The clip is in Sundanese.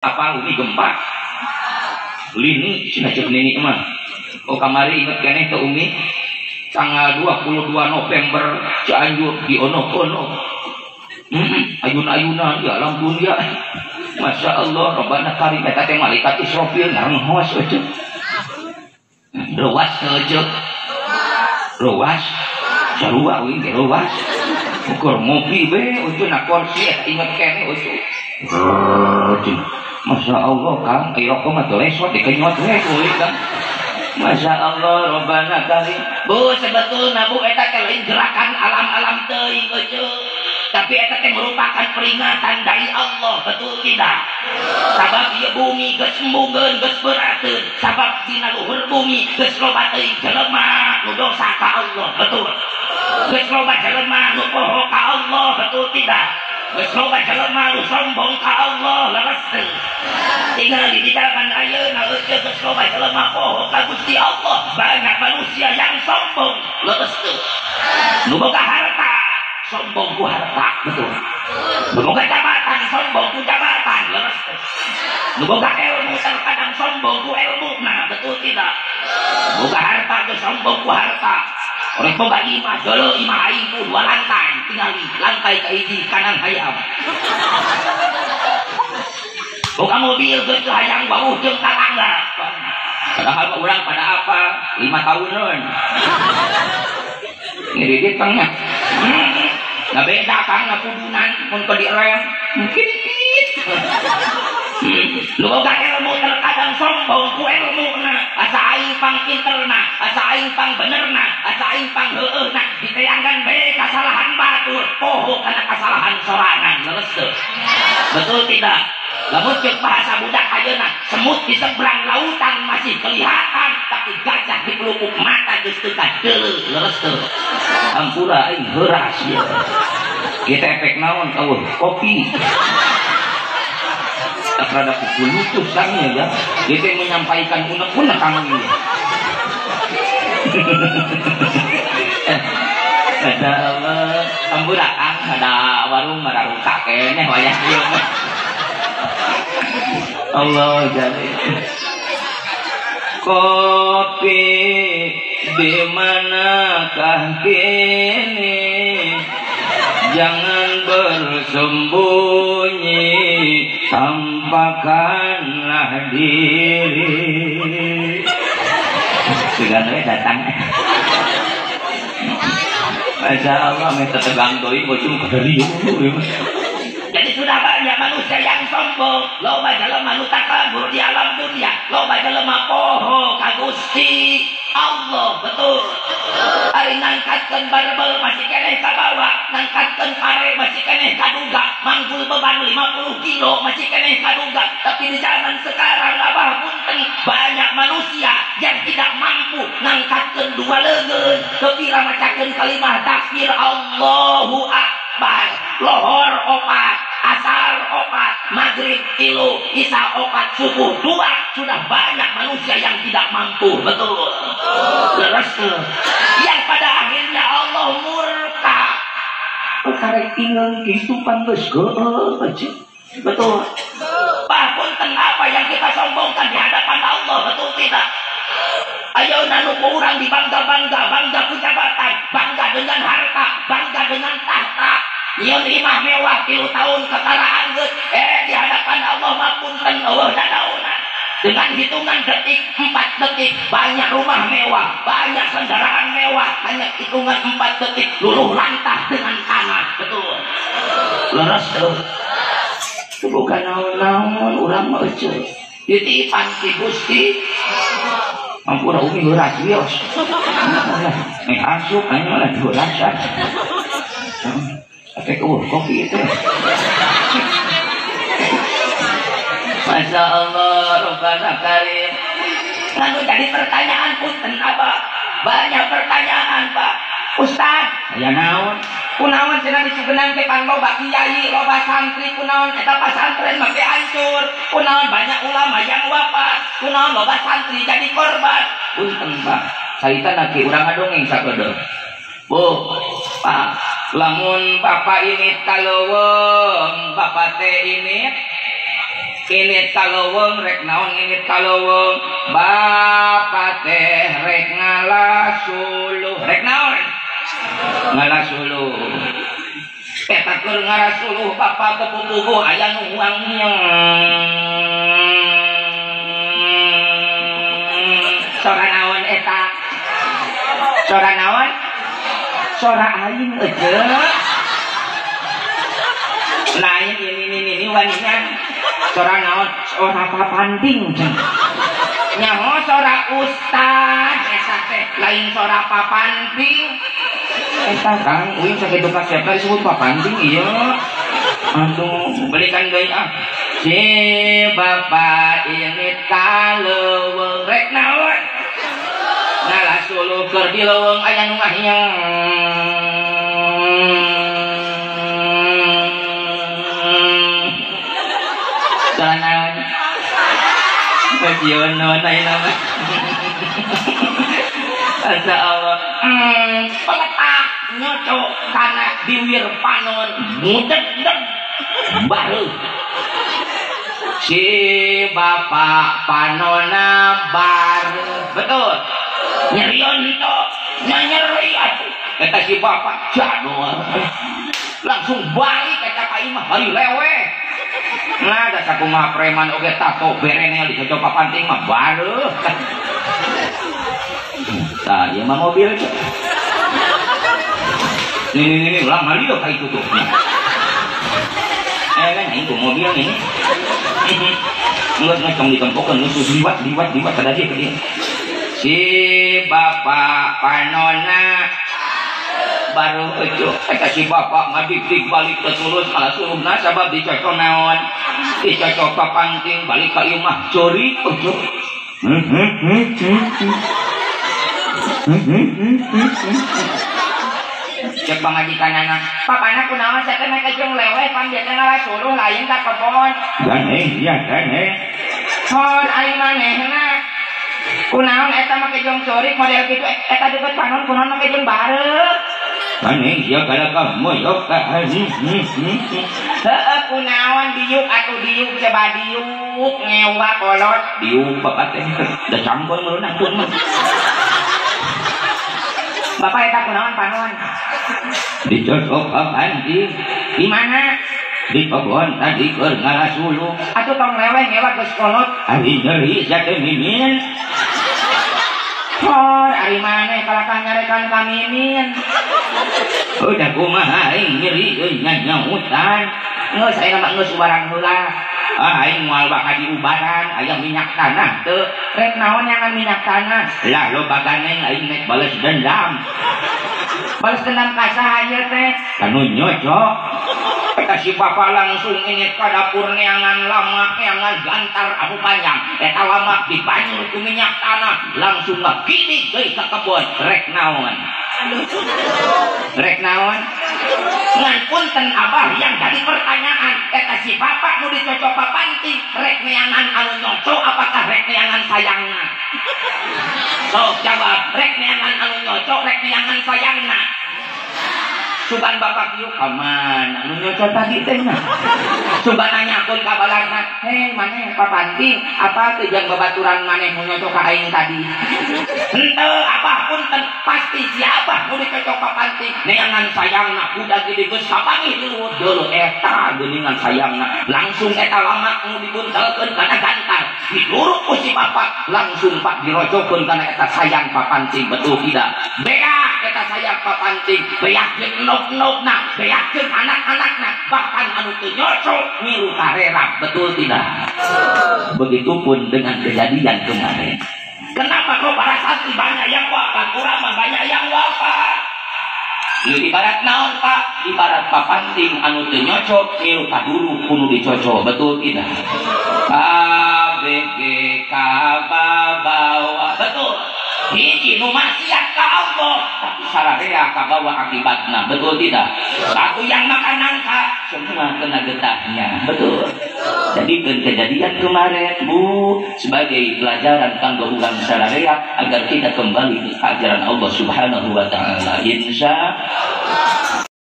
Apa umi gempa lini cina cek nini mah. Oh kamari inget keneh ke umi tanggal 22 November Cianjur di ono-ono ayun-ayunan di alam dunia. Masya Allah, Rabbana karim eta teh malaikat Israfil ngarenghos eueuh. Ruas eueuh. Ruas. Sarua uing ge ruas. Ukur ngopi be eueuh na kursi eta inget keneh eueuh. Masya Allah Kang, ayo rokok mah lesot dikenyot we euy Kang. Masya Allah, Rabbana karim. Bu, sebetulna bu eta teh lain gerakan alam-alam teuing eueuh. Tapi eta teh merupakan peringatan dari Allah, betul tidak? Sabab ieu bumi geus embungeun, geus beurateun. Sabab dina luhur bumi geus loba teuing jelema nu dosa ka Allah, betul. Geus loba jelema nu poho ka Allah, betul tidak? Geus loba jelema nu sombong ka Allah, leres teu? Tinggal di zaman ayeuna geus loba jelema poho ka Gusti Allah, banyak manusia yang sombong, leres teu? Nu boga harta sombong ku harta, betul. Nu boga jabatan sombong ku jabatan, leres teu? Nu boga ilmu terkadang sombong ku ilmu, nah betul tidak? Boga harta geus sombong ku harta. Orang boga imah, jolo imah aing ku dua lantai, tinggali lantai kahiji kanan hayam. Boga mobil geus hayang wawuh jeung tatangga. Padahal urang pada apa? 5 tahunan. Ngedit tengah. Nah beda kang ngapudunan mun teu direm mungkin dikit. Nu boga ilmu terkadang sombong ku ilmuna, asa aing pang pinterna, asa aing pang benerna, asa aing pang heueuhna, diteangan bae kasalahan batur, poho kana kasalahan sorangan, leres teu? Betul tidak? Lamun ceuk bahasa budak ayeuna, semut di seberang lautan masih kelihatan, tapi gajah di pelupuk mata geus teu kadeuleu, leres teu? Ampura aing heuras ieu. Kita efek naon eueuh kopi. Terhadap kulutus kami ya, dia menyampaikan unek-unek kami. Ada ampura kang, ada warung mararuka keneh wayah ieu mah. Allah jadi kopi di manakah kini? Jangan bersembunyi, tampakkanlah diri. Sudah datang. Masya Allah, minta tegang doi, bocum kedari. Jadi sudah banyak manusia yang sombong, loba jelema nu takabur di alam dunia, loba jelema poho ka Gusti Allah, betul. Ari nangkatkeun barbel masih keneh kabawa, nangkatkeun pare masih keneh kaduga, manggul beban 50 kilo masih keneh kaduga. Tapi di zaman sekarang abah punten banyak manusia yang tidak mampu nangkatkeun dua leungeun, kepira macakeun kalimah takbir Allahu Akbar, lohor opat, asar opat, maghrib 3, isya 4, subuh 2. Sudah banyak manusia yang tidak mampu, betul. Leres yang pada akhirnya Allah murka. Karek ingeun kitu pan geus geueuh, betul. Bah punten apa yang kita sombongkan di hadapan Allah, betul tidak? Ayo nanu kurang dibangga-bangga, bangga ku jabatan, bangga dengan harta, bangga dengan tahta. Nyeun imah mewah 3 tahun kekaraan geus, di hadapan Allah mah punten eueuh dadaonan. Dengan hitungan detik 4 detik, banyak rumah mewah, banyak kendaraan mewah, hanya hitungan 4 detik luluh lantah dengan tanah, betul. Leres tuh. Itu bukan naon-naon urang mah eueuh. Titipan ti Gusti. Ampura umi heuras wios. Nih asup aing mah heuras. Efek kopi itu. Masya Allah, Rabbana karim. Lalu jadi pertanyaan punten apa? Banyak pertanyaan Pak Ustad, ya naon? Kunaon cenah disugenang teh pan loba kiai, loba santri, kunaon eta pasantren make hancur, kunaon banyak ulama yang wafat, kunaon loba santri jadi korban. Punten Pak, carita lagi urang ngadongeng sakedeung. Bu, Pak, lamun bapak ini kaleuweung, bapak teh ini Init ka leuweung rek naon init ka leuweung bapa teh rek ngalah suluh rek naon ngalah suluh eta keur ngalah suluh bapa tepupuguh aya nu huang sora naon eta sora naon sora aing eueuh lain ini wanian sora naon sora papanting nyaho sora ustad eta teh lain sora papanting eta Kang uing sakitu kasepna disebut papanting ieu aduh belikan deui ah si bapa ini ka leuweung rek naon ngalah suluh keur di leuweung aya nu ngahiang naon Yono ayeuna mah Masya Allah peletak nyocok kana biwir panon mudeg-deg baru si bapak panona baru betul nyerion to nyeri atuh eta si bapak jadul langsung balik eta ka imah hari leweh nah da sakumaha preman oge tato berenel dicocok papanting mah bareuh tah ieu mah mobil nih ulang ngalieu ka itu tuh kan aing ku mobil ini geus ngecong ditempokeun geus liwat kada dia ka dieu si bapak panona baru ejo eta si bapak ngadik-dik balik ke sulus malah suluna sabab dicocok naon dicocok papanting balik ka imah curi ejo cek pamajikanana papana kunaon sia teh make jeung leweh pan bieu teh ngalah suluh lain ka kebon ganeh ya ganeh hor ari manehna kunaon eta make jeung curi model kitu eta deukeut panon kunaon make jeung bareuh maneh sia kalakah moyok ka heueuh kunaon diuk atuh diuk coba diuk ngewa kolot diuk bapak teh da campur meunang mah bapak eta kunaon panon dicocok papanting di mana di kebon tadi keur ngalah suluh atuh tong leweh ngewa geus kolot ari nyeri sia teh mimin hor ari maneh kalakah nyarekan ka mimin udah kumaha aing nyeri euy nyahutan geus ayeuna mah geus ubaran heula ah aing moal bakal diubaran aya minyak tanah teu rek naon nyangan minyak tanah lah loba ganeng aing nek bales dendam ka saha ieu teh kanu nyocok eta si bapak langsung ini ka dapur neangan lama neangan gantar anu panjang eta lama dibanyur ku minyak tanah langsung ngagidik deui ka kebon rek naon ngan punten abah yang jadi pertanyaan eta si bapak nu dicocok papanting rek neangan anu nyocok apakah rek neangan sayangna sok jawab rek neangan anu nyocok rek neangan sayangna sugan bapak kieu ka mana anu nyocok tadi teh mah sugan nanyakeun ka balarna hei maneh papanting apa teh jeung babaturan maneh nu nyocok ka aing tadi henteu abah punten pasti si abah nu dicocok papanting neangan sayangna kuda gede geus kapanggih di luhur deuleu eta geuningan sayangna langsung eta lama nu dibuntelkeun kana gantar diduruk ku si bapak langsung pak dirojokeun kana eta sayang papanting betul tidak beak eta sayang papanting beak jeung nok-nokna beak jeung anak-anakna bahkan anu teu nyocok milu karerap betul tidak begitupun dengan kejadian kemarin. Kenapa kok para santri banyak yang wafat, ulama banyak yang wafat? Ibarat naon Pak? Ibarat papanting anu teu nyocok milu kaduru kudu dicocok betul tidak? A B G K bawa betul. Hiji nu maksiat ka Allah tapi sararea kabawa akibatna betul tidak? Satu yang makan nangka semua kena getahnya betul. Jadi kejadian kemarin Bu sebagai pelajaran kanggo urang sararea agar kita kembali ke ajaran Allah Subhanahu wa taala. Insya